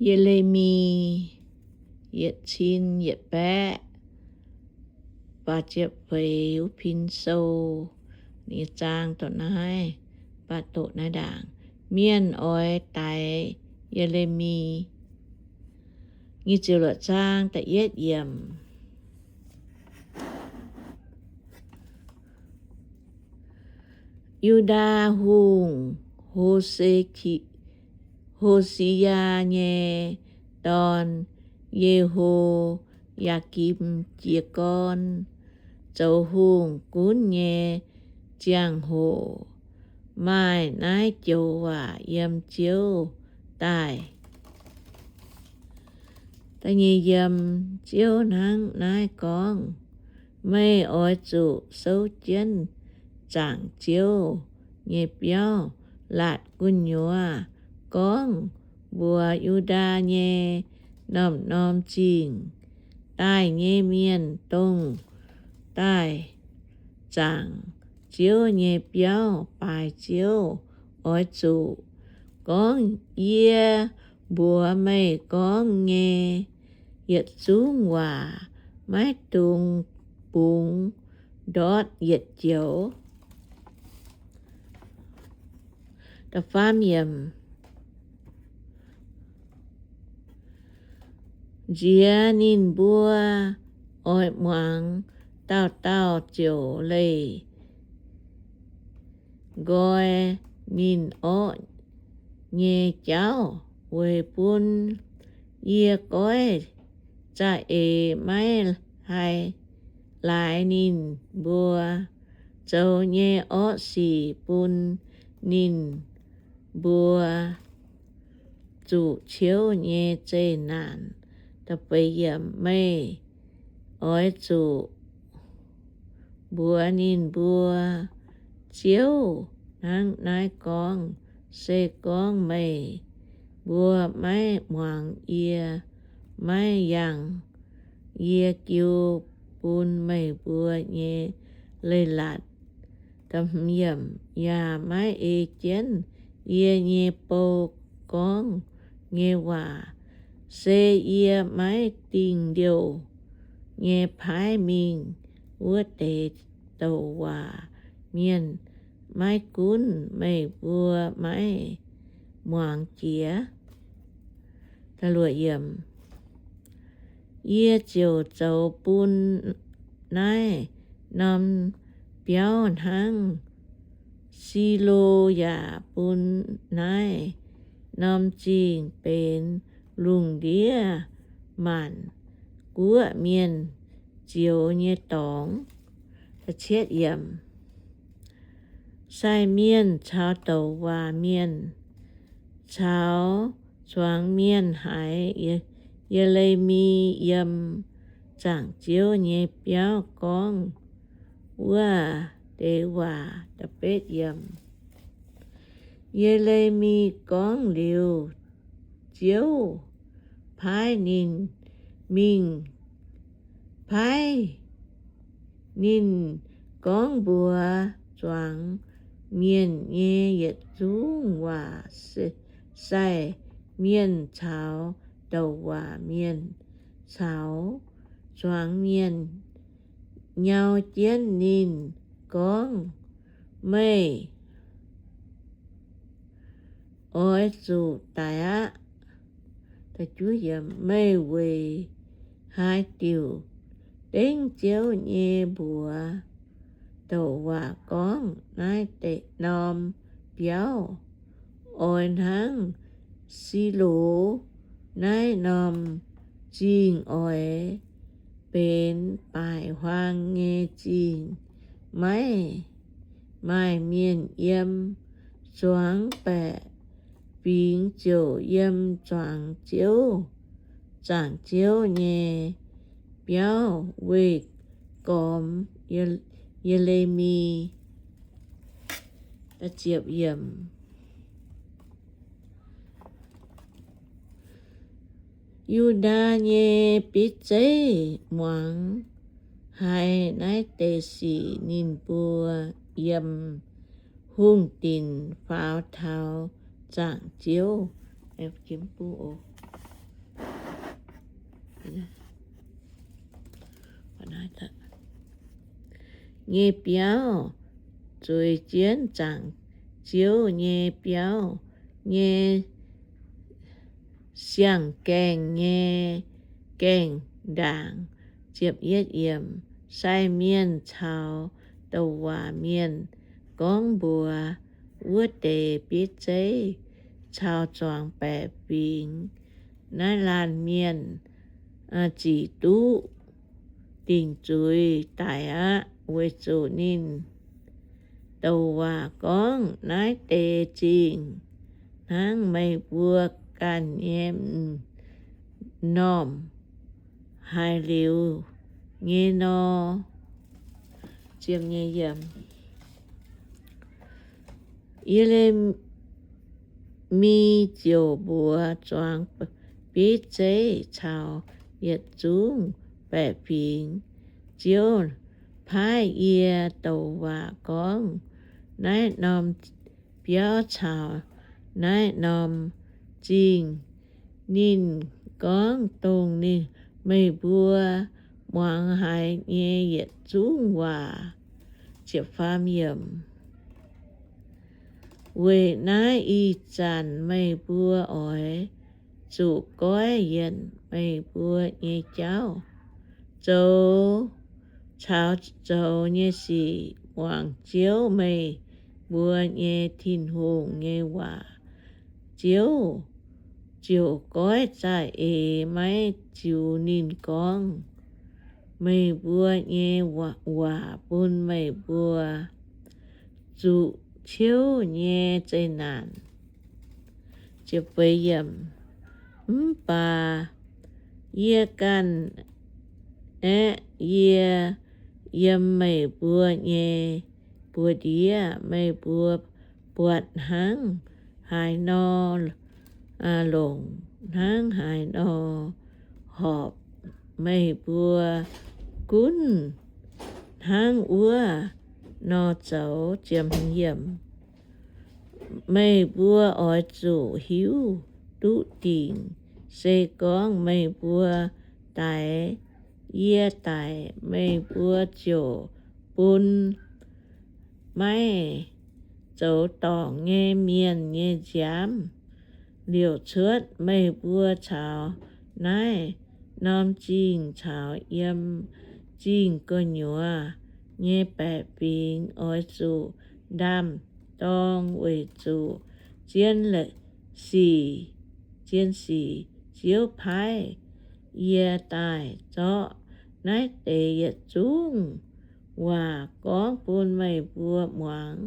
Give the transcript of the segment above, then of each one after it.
Ye^le^mi yietc cin yietc baeqv faah ziepc feix wuov pin sou nyei zaang dongh naaiv, baac doqc naaiv ndaangc, mienh oix daix Ye^le^mi. Nyic ziepc luoqc zaang da'yietv yiemc. Yu^ndaa Hungh Ho^se^ki, Ho^si^yaa nyei dorn, Ye^ho^yaa^kim, jiez gorn zoux hungh gunv nyei ziangh hoc, maaih naaiv joux waac yiem Ziouv daaih. Da'nyeic yiem, Ziouv hnangv naaiv gorngv, Meih oix zuqc souv jienv zaangc Ziouv nyei biauv, laatc gu'nyuoz gorngv mbuox Yu^ndaa nyei norm-norm zingh daaih nyei mienh, dongh daaih zaangc Ziouv nyei biauv, baaix Ziouv, oix zuqc gorngv yie mbuox meih gorngv nyei yietc zungv waac. Maiv dungx bungx ndortv yietc joux. Nziex ninh mbuo oix muangx dauh dauh ziouc leih nqoi ninh orqv nyei jauv, weic bun yie goiv za'eix maiv haih laaix ninh mbuo zoux nyei orqv sic bun ninh mbuo zuqc ciouv nyei zeqc naanc. Meih oix zuqc mbuox ninh mbuo, Ziouv hnangv naaiv gorngv, Se gorngv meih mbuo maiv muangx yie, maiv yangh yie jiu bun meih mbuo nyei leiz-latc, yaac maiv ei jienv yie nyei bou gorngv nyei waac, se yie maiv dingh liouh nyei paaiv mingh wuov deix douc waac mienh, maiv gunv meih mbuo maiv muangx jiex. Yie ziouc zoux bun naaiv norm biauv hnangv Silo, yaac bun naaiv norm zingh benx lungh ndiev maanc guoqv mienh zioux nyei dorngx. Sai mienh caux douc waac mienh caux zuangx mienh haiz Ye^le^mi yiem zaangc Ziouv nyei biauv gorngv wuov deix waac. Ye^le^mi gorngv liuz, Ziouv paaiv ninh mingh, paaiv ninh gorngv mbuox zuangx mienh nyei yietc zungv waac. Sai mienh caux douc waac mienh caux zuangx mienh nyau jienv ninh gorngv, Meih oix zuqc daic aqv. Meih weic haaix diuc dengv Ziouv nyei mbuox douc waac gorngv naaiv deix norm biauv? Oix hnangv Silo naaiv norm zingh oix benx baaic huaang nyei zingh, maiv maaih mienh yiem. Zuangx baeqc fingx ziouc yiem zuangx Ziouv, zaangc Ziouv nyei biauv weih gormx Ye^le^mi. Yu^ndaa nyei biv zeiv muangx haiz naaiv deix sic, ninh mbuo yiem hungh dinc faaux taux zaangc Ziouv. nyei biauv, zueiz jienv zaangc Ziouv nyei biauv nyei siang-gaengh nyei gaengh ndaangc. Sai mienh caux douc waac mienh gorngv mbuox wuov deix bieiv zeiv caux zuangx baeqc fingx, Naaiv laanh mienh zic duqv dingc zuiz daic aqv, weic zuqc ninh douc waac gorngv, Naaiv deix zingh hnangv meih mbuo ganh nyei m'normh haiz liuz nyei nor. Ye^le^mi ziouc mbuox zuangx bieiv zeiv caux yietc zungv baeqc fingx, Ziouv paaiv yie douc waac gorngv naaiv norm biauv caux naaiv norm zingh. Ninh gorngv dongh ninh, meih mbuo muangx haiz nyei yietc zungv waac. Weic naaiv ih zanc meih mbuo oix zuqc goiv yienc meih mbuo nyei jauv, zoux caux zoux nyei sic muangx Ziouv meih mbuo nyei Tin-Hungh nyei waac. Ziouv ziouc goiv za'eix maiv ziux ninh gorngv, meih mbuo nyei waac bun meih mbuo zuqc ciouv nyei zeqc naanc. Mv baac yie ganh aeqv, yie yiem meih mbuo nyei buoz-ndiev, meih mbuo buatc hnangv haaix nor longc, hnangv haaix nor horpc, meih mbuo gunv hnangv wuov nor zoux. Meih mbuo oix zuqc hiuv duqv dingc, se gorngv meih mbuo daix yie daic, meih mbuo ziouc bun maiv zoux dorngc nyei mienh nyei nziaamv liouc cuotv. Meih mbuo caux naaiv norm zingh caux yiem zingh gu'nyuoz nyei baeqc fingx oix zuqc ndaam-dorng, weic zuqc zien sic, zien sic Ziouv paaiv yie daaih zorqv naaiv deix yietc zungv waac gorngv bun meih mbuo muangx.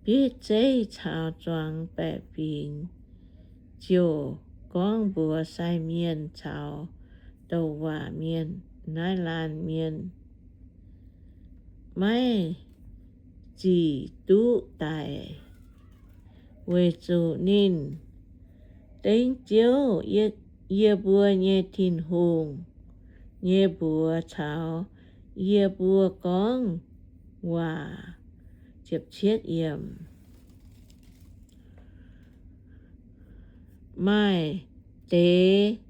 Bieiv zeiv caux zuangx baeqc fingx ziouc gorngv mbuox sai mienh caux douc waac mienh, Naaiv laanh mienh maiv zic duqv daic, weic zuqc ninh dengv Ziouv, yie mbuo nyei Tin-Hungh, nyei mbuox caux yie mbuo gorngv waac. Maaih deix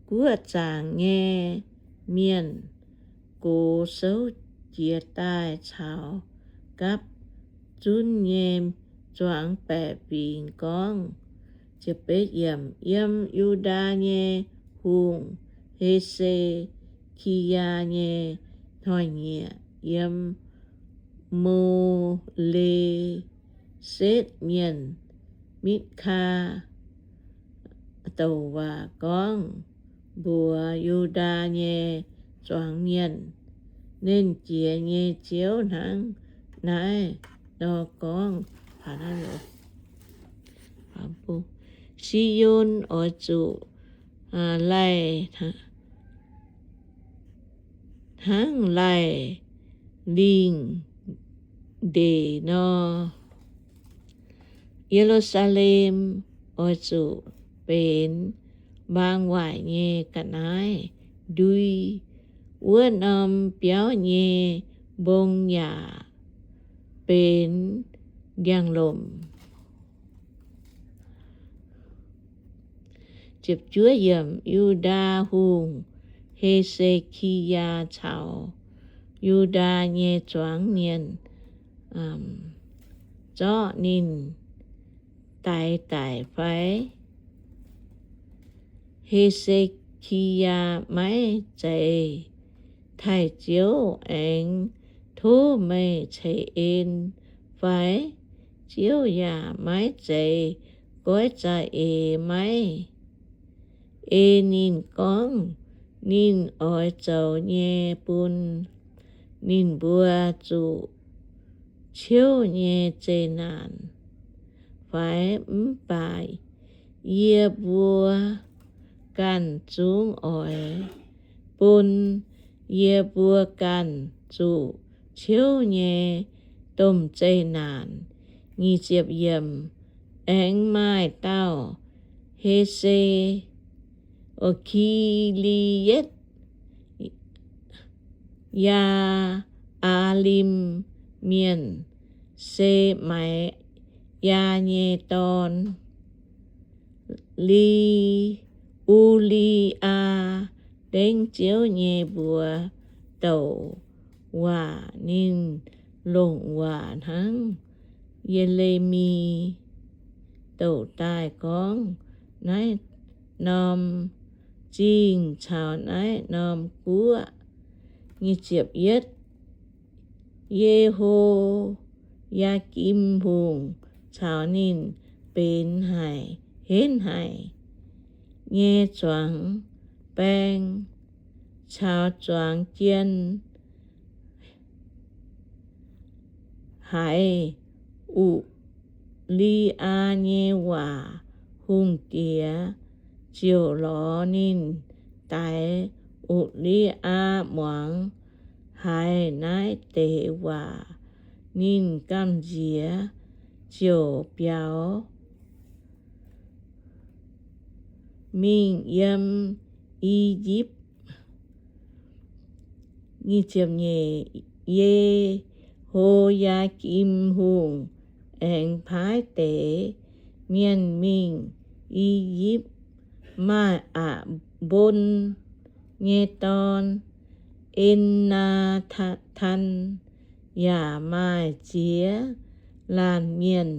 guoqv zaangc nyei mienh gox souv jiez daaih caux gapv zunv nyei zuangx baeqc fingx gorngv, Yiem Yu^ndaa nyei hungh, He^se^ki^yaa nyei hnoi-nyieqc, yiem Mo^le^setv mienh, Mitv^kaa, douc waac gorngv mbuox Yu^ndaa nyei zuangx mienh, Nernh Jiex nyei Ziouv hnangv naaiv nor gorngv, Si^on oix zuqc laih hnangv laih lingh ndeic nor, Ye^lu^saa^lem oix zuqc benx mbaang waaic nyei ga'naaiv ndui. Wuov norm biauv nyei mbong yaac benx ndiangx-lomc. Yu^ndaa Hungh He^se^ki^yaa caux Yu^ndaa nyei zuangx mienh zorqv ninh daix daic fai? He^se^ki^yaa maiv zeiz taaih Ziouv aengx tov meih ceix en fai? Ziouv yaac maiv zeiz goiv za'eix maiv ei ninh gorngv ninh oix zoux nyei bun ninh mbuo zuqc ciouv nyei zeqc naanc fai? Mv baac yie mbuo ganh zungv oix bun yie mbuo ganh zuqc ciouv nyei domh zeqc naanc. Aengx maaih dauh He^se, Ki^li^yetv, Yaa^aa^lim Mienh, Se^mai^yaa nyei dorn, Li, U^li^aa, dengv Ziouv nyei mbuox douc waac. Ninh longc waac hnangv Ye^le^mi douc daaih gorngv naaiv norm zingh caux naaiv norm guoqv. Ye^ho^yaa^kim Hungh caux ninh benx haic, henv haic nyei zuangx baeng caux zuangx jien haiz U^li^aa nyei waac. Hungh diex ziouc lorz ninh daix. U^li^aa muangx haiz naaiv deix waac, ninh gamh nziex ziouc biaux mingh yiem I^yipv. Ye^ho^yaa^kim Hungh aengx paaiv deix mienh mingh I^yipv. Maaih Aqc^mbon nyei dorn, En^naa^tan, yaac maaih ziex laanh mienh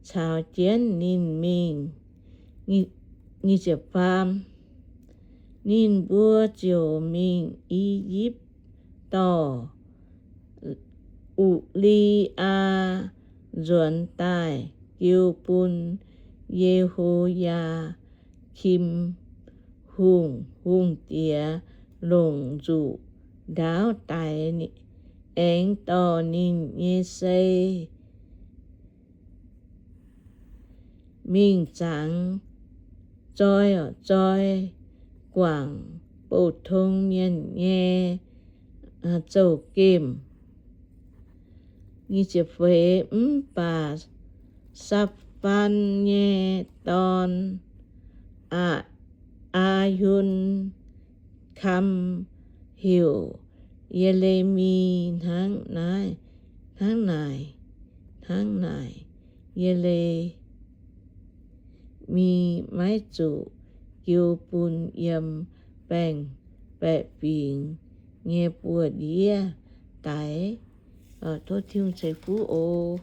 caux jienv ninh mingh. Ninh mbuo ziouc mingh I^yipv dorh U^li^aa nzuonx daaih jiu bun Ye^ho^yaa^kim Hungh. Hungh diex longc nzuqc ndaauv daix, aengx dorh ninh nyei sei mingh zangx zoi, zoi guangc bouh tong mienh nyei zouv-gemh. Mv baac Sapv^faan nyei dorn, Aa, Aa^yun, kam heuc Ye^le^mi hnangv naaiv, hnangv naaic, hnangv naaic, Ye^le^mi maiv zuqc jiu bun yiem baeng-baeqc fingx nyei buoz-ndiev daix. Tov Tin-Hungh ceix fuqv oc.